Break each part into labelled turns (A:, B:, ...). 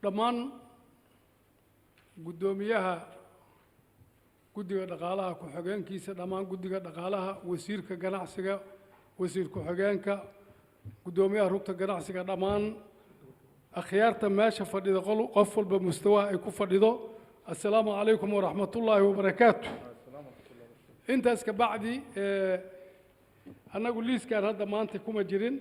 A: Dhammaan guddoomiyaha guddiga dhaqaalaha, ku-xigeenkiisa, dhammaan guddiga dhaqaalaha, wasiirka ganacsiga, wasiir ku-xigeenka, guddoomiyaha rugta ganacsiga, dhammaan akhyaarta meesha fadhida, qof walba mustawaha ay ku fadhido, assalaamu calaykum waraxmatullaahi wabarakaatu. Intaas ka bacdi, annagu liiskan hadda maanta kuma jirin.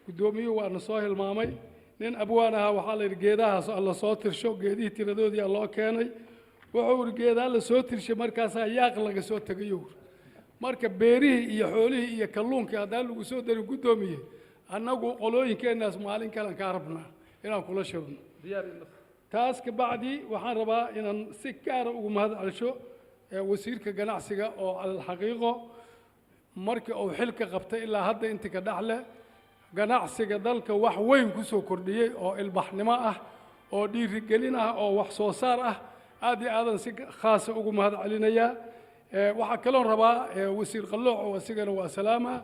A: Guddoomiyuhu waana soo hilmaamay. Nin abwaan ahaa waxaa la yidhi geedahaas la soo tirsho. Geedihii tiradoodii loo keenay. Wuxuu yidhi geedaha la soo tirshay markaasaa yaaq laga soo tegayo. Marka beerihii iyo xoolihii iyo kalluunkii haddaan lagu soo darin, guddoomiye, annagu qolooyinkeennaas maalin kalen kaa rabnaa inaan kula shirno. Taas ka bacdi, waxaan rabaa inaan si gaara ugu mahad celsho wasiirka ganacsiga oo calalxaqiiqo markii uu xilka qabtay ilaa hadda intii ka dhexle ganacsiga dalka wax weyn ku soo kordhiyey oo ilbaxnimo ah oo dhiirigelin ah oo wax soo saar ah. Aad iyo aadan si khaasa ugu mahad celinayaa. Waxaa kaloon rabaa wasiir Qallooc oo isigana waa salaama.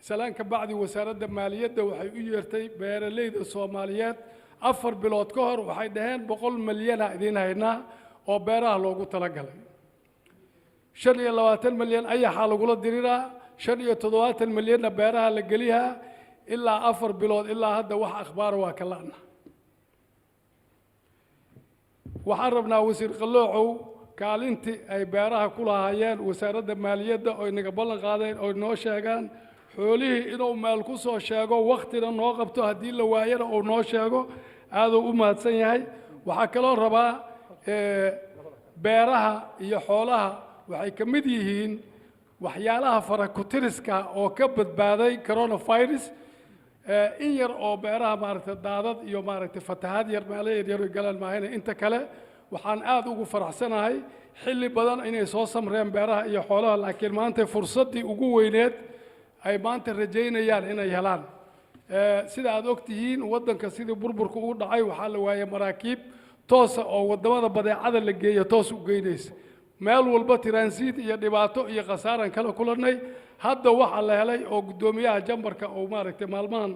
A: Salaan ka bacdi, wasaaradda maaliyadda waxay u yeertay beeralayda Soomaaliyeed 4 bilood ka hor. Waxay dhaheen 100 milyana idiin haynaa oo beeraha loogu talagalay. 25 milyan ayaxaa lagula diriraa, 75 milyanna beeraha la geliyaa. Ilaa 4 bilood ilaa hadda wax akhbaara waa ka la'na. Waxaan rabnaa, wasiir Qalloocow, kaalintii ay beeraha ku lahaayeen wasaaradda maaliyadda oy naga ballan qaadeen oy noo sheegaan, xoolihii inuu meel ku soo sheego, wakhtina noo qabto, haddii la waayana uu noo sheego. Aaduu u mahadsan yahay. Waxaa kaloo rabaa beeraha iyo xoolaha waxay ka mid yihiin waxyaalaha farakutiriska oo ka badbaaday coronavirus. In yar oo beeraha maaragtay daadad iyo maaragtay fatahaad yar meelo yaryar ay galaan maahayna, inta kale waxaan aad ugu faraxsanahay xilli badan inay soo samreen beeraha iyo xoolaha, laakiin maanta fursaddii ugu weyneed ay maanta rajaynayaan inay helaan. Sida aad og tihiin, waddanka sidii burburka ugu dhacay waxaa la waayay maraakiib toosa oo waddamada badeecada la geeya toos u geynaysa. Meel walba transit iyo dhibaato iyo khasaaran kala kulannay. Hadda waxaa la helay oo guddoomiyaha chamberka uu maaragtay maalmahan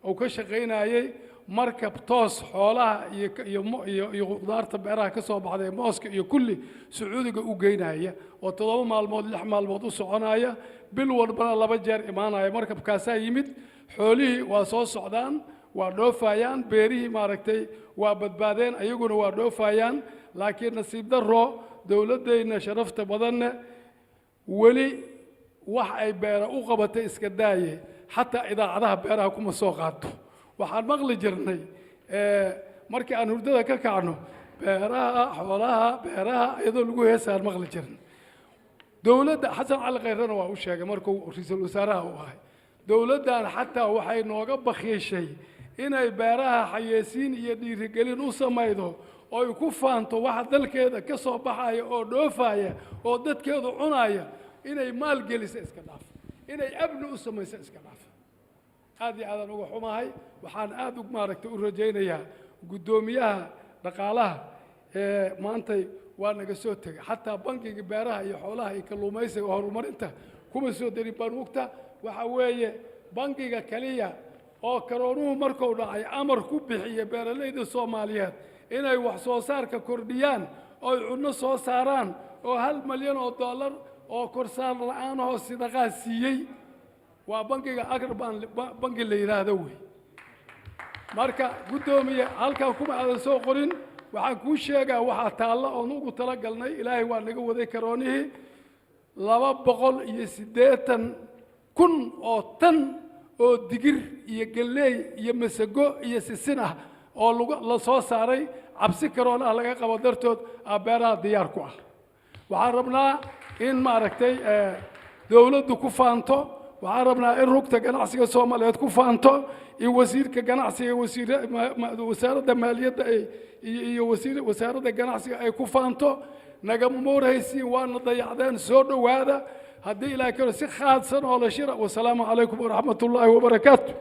A: uu ka shaqaynayay markab toos xoolaha iyo khudaarta beeraha ka soo baxday, mooska iyo kulli, Sacuudiga u geynaya oo 7 maalmood, 6 maalmood u soconaya, bil walbana laba jeer imaanaya. Markabkaasaa yimid. Xoolihii waa soo socdaan, waa dhoofayaan. Beerihii maaragtay waa badbaadeen, ayaguna waa dhoofayaan. Laakiin nasiib darro, dowladdayna sharafta badanne weli wax ay beera u qabatay iska daaye, xataa idaacadaha beeraha kuma soo qaato. Waxaan maqli jirnay markii aan hurdada ka kacno beeraha, xoolaha, beeraha iyadoo lagu heesaan maqli jirnay. Dowladda Xasan Cali Khayrena waa u sheegay markuu ra-iisul wasaaraha u ahay, dowladdan xataa waxay nooga bakhiishay inay beeraha xayeysiin iyo dhiirigelin u samaydo oy ku faanto waxa dalkeeda ka soo baxaya oo dhoofaya oo dadkeedu cunaya. Inay maalgelisa iska dhaaf, inay amni u samaysa iska dhaaf. Aad iyo aadaan uga xumahay. Waxaan aad u maaragtay u rajaynayaa guddoomiyaha dhaqaalaha ee maantay waa naga soo tegay. Xataa bankiga beeraha iyo xoolaha iyo kalluumaysiga horumarinta kuma soo darin banuugta. Waxa weeye bankiga kaliya oo karoonuhu markuu dhacay amar ku bixiya beeralayda Soomaaliyeed inay wax soo saarka kordhiyaan oy cunno soo saaraan oo $1 milyan oo korsaar la'aan oo sidaqaa siiyey waa bankiga Agribank, banki la yidhaahdo wey. Marka guddoomiye, halkan kuma aadan soo qorin. Waxaan kuu sheegaa waxaa taalla oon ugu tala galnay. Ilaahay waa naga waday karoonihii. 280,000 oo tan oo digir iyo galley iyo masago iyo sisin ah oo lagu la soo saaray cabsi karoon ah laga qabo dartood aa beeraha diyaar ku ah. Waxaan rabnaa in maaragtay dowladdu ku faanto. Waxaan rabnaa in rugta ganacsiga Soomaaliyeed ku faanto, in wasiirka ganacsiga, wasiir wasaaradda maaliyadda ay iyo wasiir wasaaradda ganacsiga ay ku faanto. Nagama moorhaysiin, waana dayacdeen. Soo dhowaada haddii Ilahay karo si khaadsan oo la shira. Wasalaamu calaykum waraxmat ullaahi wabarakaatu.